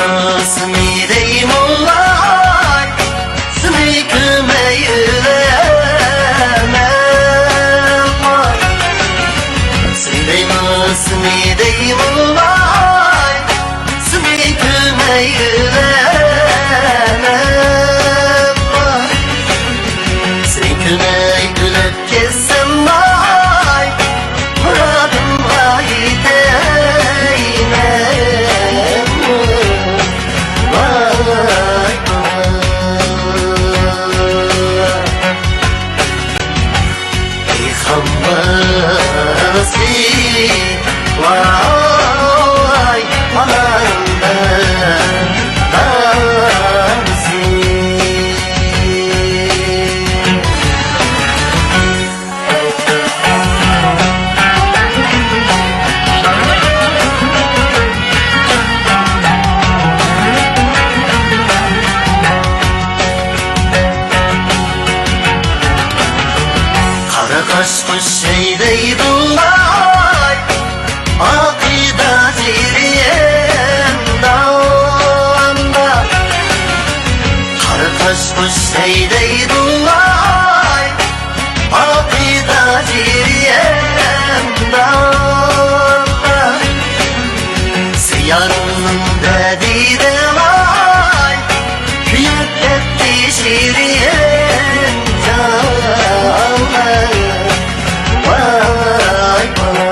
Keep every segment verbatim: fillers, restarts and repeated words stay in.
سېنى دەيمۇ ۋاي، سېنى كۆرمەي ئۆلەمەن ۋاي. سېنى دەيمۇ، سېنى دەيمۇ ۋاي، سېنى كۆرمەي ئۆلەمەن ۋاي. سېنى كۆرمەي ئۆلۈپ كەتسەم ۋاي، مۇرادىمغا يېتەيمەن ۋاي، ۋاي. ئەي خان بالىسى، ۋاي، ئانامدىن بالىسى. قارا قاش قۇش ھەيدەيدۇ ۋاي، ئاقىدا جىرىيەن داۋاندا. قارا قاش قۇش ھەيدەيدۇ ۋاي، ئاقىدا جىرىيەن داۋاندا. سىيانىڭ دەردىدە ۋاي، كۆيۈپ كەتتى شېرىن جانلار. ۋاي، ۋاي.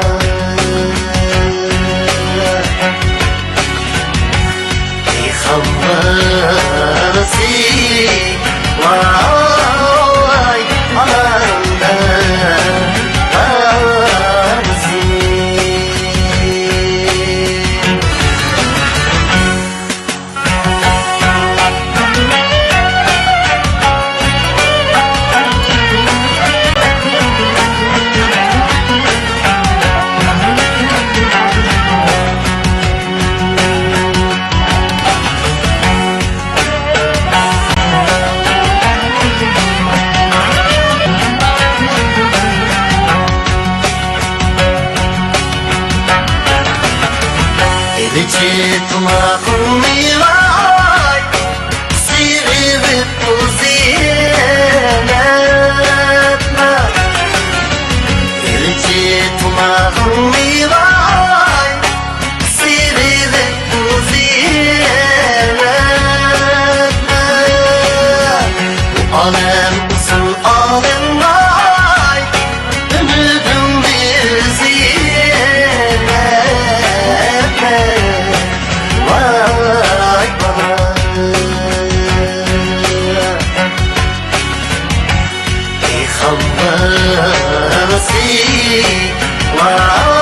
ئەي خان بالىسى، ۋاي، ئانامدىن بالىسى. ئىلچى تۇماقنى ۋاي، سېغىنىپ ئۇزىنىپ. ئىلچى تۇماقنى ۋاي، سېغىنىپ ئۇزىنىپ. بۇ ئالەم ئۇزۇن ئالەم ۋاي، ئۈمىدىڭنى ئۈزۈۋەتمە ۋاي، بالام. ئەي خان بالىسى، ۋاي.